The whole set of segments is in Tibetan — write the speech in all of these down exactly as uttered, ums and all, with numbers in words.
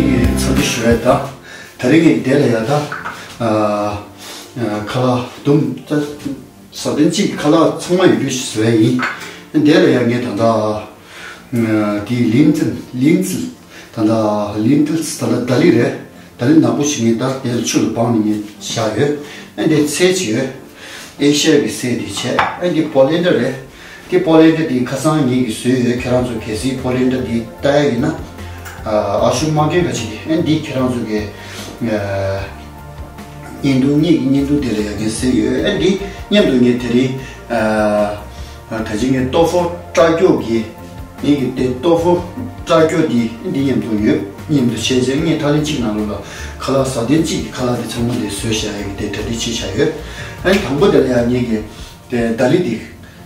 ངས་འཚམས་འདྲི་ཞུ་ཡ་ད། ད་རིང་ངས་འདི་ལ་ཡ་ད། ཨ། ཨ། ཁ་ལག་དུམ་ད། ཟ་ཐེངས་གཅིག་གི་ཁ་ལག་ཚང་མ་ཡོད་རྒྱུ་ཞིག་བཟོ་ཡ་ཡིན། འདི་ལ་ཡ་ངས་ད་ལྟ། ཨ། དེའི་ལིན་ཚིལ། ལིན་ཚིལ། ད་ལྟ་ལིན་ཚིལ་ད་ལྟ་ད་ལི་རེད། ད་ལི་ནག་པོ་ཞིག་ངས་ད་དེ་ལ་ཆུ་ལ་སྦངས་ནས་ངས་བཞག་ཡོད། ཨ། འདི་ཚལ་ཅིག་ཡོད། ཨེ་ཤ་ཡ་གི་ཚལ་དེ་བྱས། ཨ། འདི་པོ་ལན་ཌར་རེད། འདི་པོ་ལན་ཌར་དེ་ཁ་སང་ངེད་ཀྱིས་བཟོས་ཡོད། ཁྱེད་རང་ཚོ་གལ་སྲིད་པོ་ལན་ཌར་དེ་ལྟ་ཡ་ཡིན་ན། ཨ། ཨ་ཤུ་མ་རྒན་ག་ཅིག་གིས། ཨ། འདི་ཁྱེད་རང་ཚོ་གི། ཨ། བརྙན་ཐུང་། ངེད་ཀྱི་བརྙན་ཐུང་དེ་ལ་ཡ་ངས་གཟིགས་ཡོད། ཨ། འདི་མཉམ་དུ་ངས་དེ་རིང་། ཨ། ད་ཅི་ངས་ཏོ་ཧྥུ་སྐྲ་སྐྱོགས་ཀྱི། ངེད་ཀྱི་དེ་ཏོ་ཧྥུ་སྐྲ་སྐྱོགས་འདི་འདི་མཉམ་དུ་ཡོད། མཉམ་དུ་བྱས་བྱས་ངས་ཐག་ལེན་གཅིག་ནང་ལོགས་ལ་ཁ་ལག་ཟ་ཐེངས་གཅིག་གི་ཁ་ལག་དེ་ཚང་མ་དེ་བཟོས་བཞག་ཡ་གི་དེ་གྲ་སྒྲིག་བྱས་བཞག་ཡོད། ཨ་ནི་དང་པོ་དེ་ལ་ཡ་ངེད་ཀྱི་དེ་ད་ལི་དེ་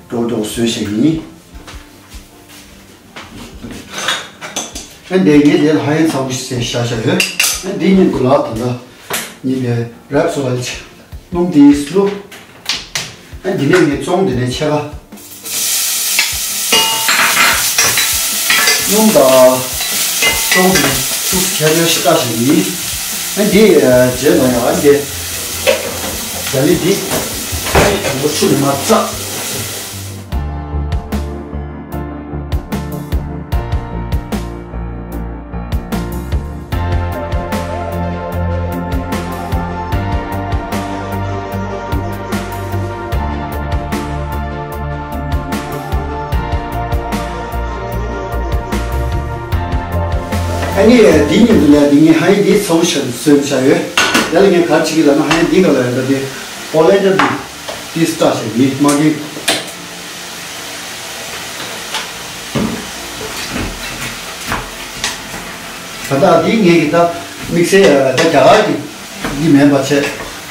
ཀྲོག་ཀྲོག་བཟོས་བཞག་ཡིན། ཨ་ནི་དེ་ངས་དེ་ལ་ཧ་ཡང་ཚ་པོ་ཞིག་བཟོས་བཞག་བཞག་ཡོད། ཨ་ནི་འདི་མཉམ་དུ་ལ་ད་ལྟ་ངས་དེ་རེབ་སོ་ལ་ཆ། སྣུམ་དེ་བླུགས། ཨ། འདི་ནས་ངས་བཙོང་། འདི་ནས་ཕྱེད་ཀ། སྣུམ་དང་བཙོང་། འདི་ནས་ཐུག་ཁྱེར་ཡོད་ཤི་ཀ་ཞིག་ཡིན། ཨ། འདི་རྗེས་ལ་ཡང་འདི་ད་ལི་འདི་དང་པོ་ཆུ་ནས་མར་བཙགས། ཨ་ནི་འདི་མཉམ་དུ་ལ་འདི་ངས་ཧ་ཡང་འདི་ཚ་པོ་ཞིག་བཟོས་བཞག་ཡོད། དེ་ལ་ངས་ག་རེ་བྱེད་ཀྱི་ལབ་ན། ཧ་ཡང་འདི་ག་ལ་ཡོད་ད། འདི་པོ་ལན་ཌར་འདི། ཏིས་ཏྲ་ཞིག་ཡིན་མ་གི། ད་ལྟ་འདི་ངེད་ཀྱི་ད་དམིགས་བསལ་ད་རྒྱ་གར་གྱི་འདི་མིན་པ་བྱས།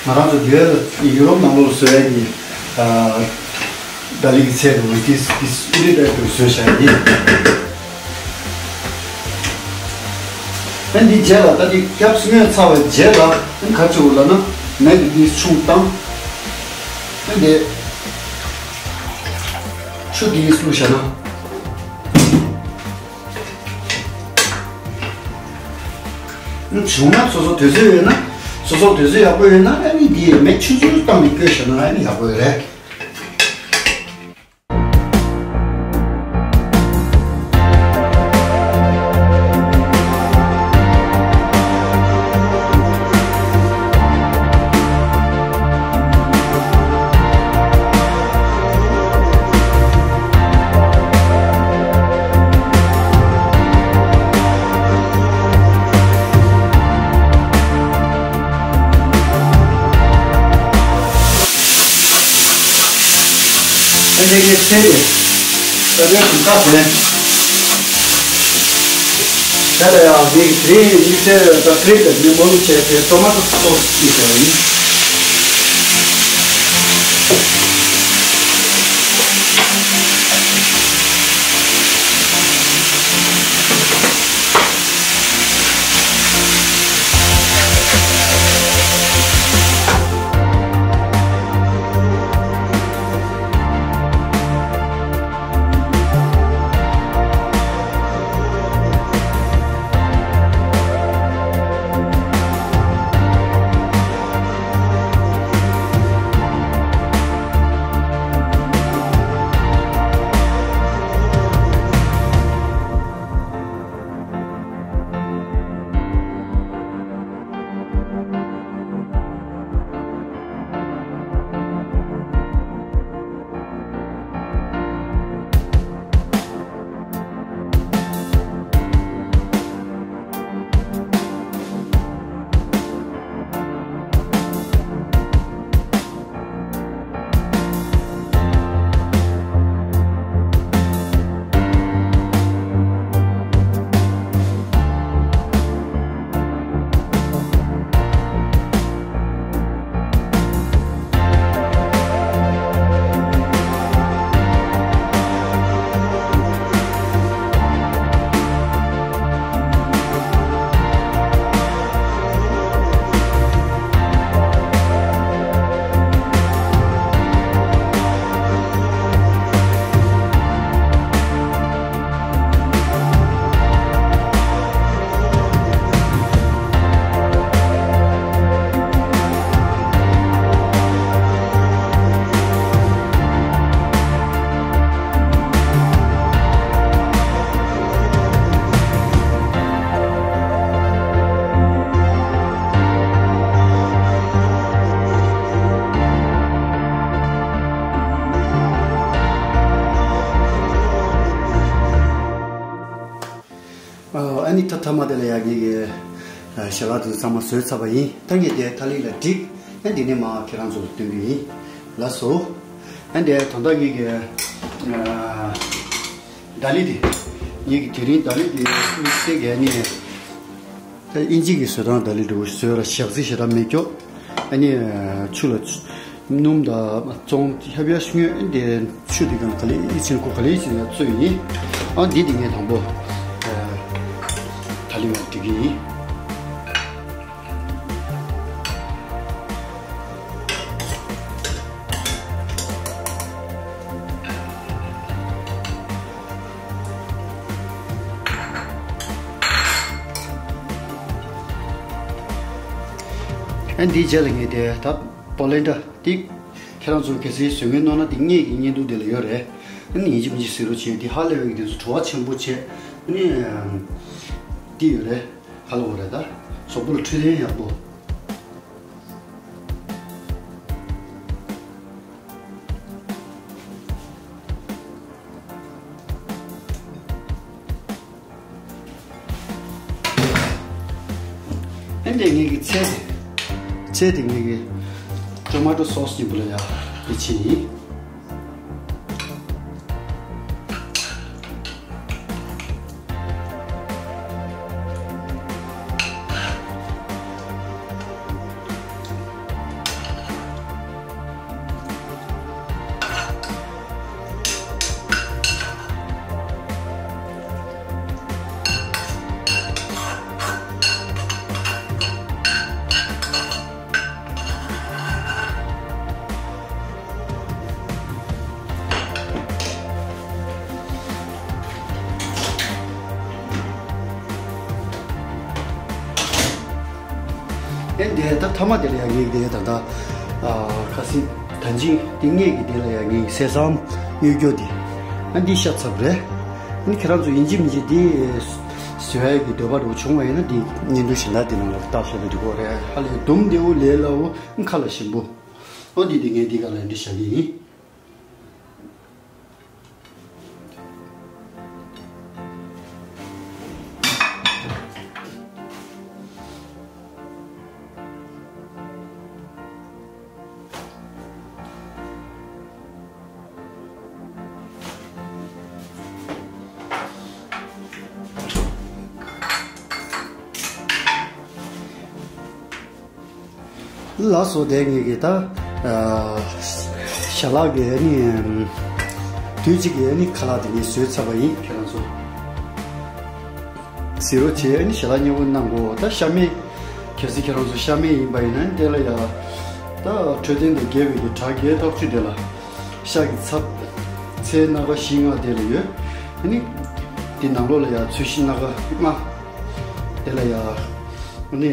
ང་རང་ཚོ་འདི་ཡུ་རོབ་ནང་ལོགས་ལ་བཟོ་ཡ་གི། ཨ། ད་ལི་གི་ཚལ་དུ་ཏིས་ཏིས་ཨུ་རི་ཏ་དུ་བཟོས་བཞག་ཡིན། ཨ། འདི་རྗེས་ལ་ད་འདི་སྐྱབས་སུ་ངས་ཚ་བའི་རྗེས་ལ་ཨ་ག་ཅི་འོ་ལབ་ན། མེ་འདི་འདི་ཆུང་བཏང་། ཨ། འདི་ཆུ་འདི་བླུགས་བཞག་ན། ཨ། བྱུང་ན་སོ་སོ་དུས་ཚོད་ཡོད་ན། སོ་སོ་དུས་ཚོད་ཡག་པོ་ཡོད་ན། ཨ་ནི་འདི་མེ་ཆུང་ཆུང་བཏང་ནས་བསྐོལ་བཞག་ན་ཨ་ནི་ཡག་པོ་ཡོད་རེད། ཨ་ནི་ངས་ཚལ་ནས་ད་ལྟའི་དུས་སྐབས་ནས། ད་ལྟ་ཡང་ངས་དེ་རིང་དམིགས་བསལ་ད་ཀྲེབ་དང་ནི་མ་ལུག་བྱས་ཏེ་ཊོ་མ་ཊོ་སོ་སི་བྱས་པ་ཡིན། ཨ་ནི་ད་མཐའ་མ་དེ་ལ་ཡ་ངེད་ཀྱི་ཞལ་ལག་དེ་ཚང་མ་བཟོས་ཚར་བ་ཡིན། ད་ངས་དེ་ཐ་ལི་ལ་བསྒྲིགས། ཨ་འདི་ནས་མར་ཁྱེད་རང་ཚོ་ལ་སྟོན་གྱི་ཡིན། ལགས་སོ། ཨ་འདི་ད་ལྟ་ངེད་ཀྱི་ད་ལི་དེ། ངེད་ཀྱི་དེ་རིང་ད་ལི་དེ་དམིགས་བསལ་གྱི་ཨ་ནི། ད་ཨིན་ཇི་གི་བཟོ་སྟངས་ད་ལི་འདྲ་བོ་བཟོས་ལ་ཞག་ཚི་ཞེ་དྲག་མེད་ཀྱོག་ཨ་ནི་ཆུ་ལ་སྣུམ་དང་བཙོང་ཧབ་ཡ་ཤུ་ངོས་ཨ་འདི་ཆུ་འདི་གང་ག་ལེ་ཨི་ཆིན་ཁུ་ག་ལེ་ཨི་ཆིན་ཡ་བཙོས་ཡིན། ཨ་འདི་འདི་ངས་དང་པོ་ད་ལི་བ་འགྲིག་གི་ཡིན། ཨ་འདིའི་རྗེས་ལ་ངས་དེ་ད་པོ་ལེན་ཌ་ཏིག་ཁྱེད་རང་ཚོ་གལ་སྲིད་བཟོ་ངན་གནང་ན་དེ་སྔས་ཀྱི་བརྙན་ཐུང་དེ་ལ་ཡོད་རེད། ཨ་ནི་ཡིན་གཅིག་མིན་གཅིག་ཟེར་རོགས་བྱས་དེ་ཧ་ལས་པའི་དེ་ཚོ་བྲོ་བ་ཆེན་པོ་བྱས་ཨ་ནི་དེ་ཡོད་རེད། ཧ་ལས་པ་རེད་ད། གཟུགས་པོ་ལ་འཕྲོད་བསྟེན་ཡག་པོ། ཨ་འདི་ངེད་ཀྱི་ཚལ་དེ། ཚལ་དེ་ངེད་ཀྱི་ཊོ་མ་ཊོ་སོ་སི་གཉིས་པོ་ལ་ཡ་དེ་ཕྱིན་ཡིན། ཨེ་འདི་ད་ཐ་མ་དེ་ལ་ཡ་ངེད་དེ་ད་ད་ཁ་སིང་ད་ཅིང་དེ་ངེད་ཀྱི་དེ་ལ་ཡ་ངེད་ཟས་སམ་གཡུ་སྐྱོ་དེ་ཨ་འདི་ཤ་ཚབ་རེད། ཨ་ནི་ཁྱེད་རང་ཚོ་ཡིན་གཅིག་མིན་གཅིག་དེ་བཟོ་ཡ་གི་འདོད་པ་འདྲ་བོ་བྱུང་བ་ཡིན་ན་དེ་བརྙན་ཐུང་གཞན་དག་དེ་ནང་ལ་བཏབ་ཤེས་པ་འགྲིག་གོ་རེད། ཧ་ལས་དུམ་དེ་བོ་ལས་སླ་བོ་ཁ་ལ་ཞིམ་པོ། ཨོ་འདི་དེ་ངས་འདི་ག་ལ་འདི་བཞག་གི་ཡིན། ལགས་སོ། དེ་ངེད་ཀྱི་ད་ཞལ་ལག་གི་ཨ་ནི་དུས་གཅིག་གི་ཨ་ནི་ཁ་ལག་དེ་ངས་བཟོས་ཚར་བ་ཡིན། ཁྱེད་རང་ཚོ་གཟིགས་རོགས་བྱེད། ཨ་ནི་ཞལ་ལག་མཉེས་པོ་གནང་གོ། ད་ཤ་མེད། གལ་སྲིད་ཁྱེད་རང་ཚོ་ཤ་མེད་ཡིན་པ་ཡིན་ན་དེ་ལ་ཡ་ད་འཕྲོད་བསྟེན་དང་འགལ་བའི་གི་དྲ་རྒྱའི་ཐག་གཅོད་དེ་ལ་ཤ་གི་ཚབ་ཚལ་སྣ་ཁ་བཞི་ལྔ་དེ་ལ་ཡོད། ཨ་ནི་དེ་ནང་ལོགས་ལ་ཡ་ཚོས་གཞི་སྣ་ཁ་ལྔ་དེ་ལ་ཡ་ཨ་ནི།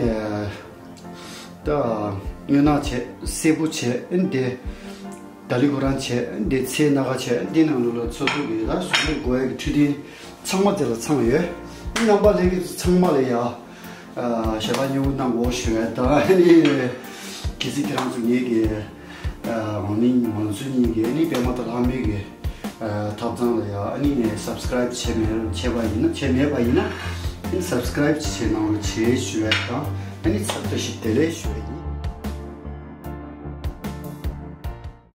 ད་སྔོ་ནག་བྱས། སེར་པོ་བྱས། ཨ་ནི་དེ་ད་ལི་ཁོ་རང་བྱས། ཨ་ནི་དེ་ཚལ་སྣ་ཁ་བྱས། ཨ་ནི་དེ་ནང་ལོགས་ལ་ཚོ་ཚོ་གི་ད་གཟུགས་པོ་དགོས་ཡ་གི་འཕྲོད་བསྟེན་ཚང་མ་དེ་ལ་ཚང་ཡོད། ཨ་ནི་རྣམ་པ་ལྷན་རྒྱས་ཚང་མ་ལ་ཡ་ཞལ་ལག་མཉེས་པོ་གནང་དགོས་ཞུ་ཡ། ད་ཨ་ནི་གལ་སྲིད་ཁྱེད་རང་ཚོ་ངེད་ཀྱི་ཨ་ཝང་ནིང་ཝང་ཚུན་གཉིས་ཀྱི་ཨ་ནི་པད་མ་དང་ལྷ་མོའི་གི་ཨ་ཐབ་ཚང་ལ་ཡ་ཨ་ནི་ངས་སབ་སི་ཀ་རའིབ་བྱས་མེད་བྱས་པ་ཡིན་ན་བྱས་མེད་པ་ཡིན་ན་ཨ་ནི་སབ་སི་ཀ་རའིབ་བྱས་གནང་རོགས་བྱེད་ཞུ་ཡ་དང་། ཨ་ནི་ཚབ་བཀྲ་ཤིས་བདེ་ལེགས་ཞུ་ཡ་ཡིན།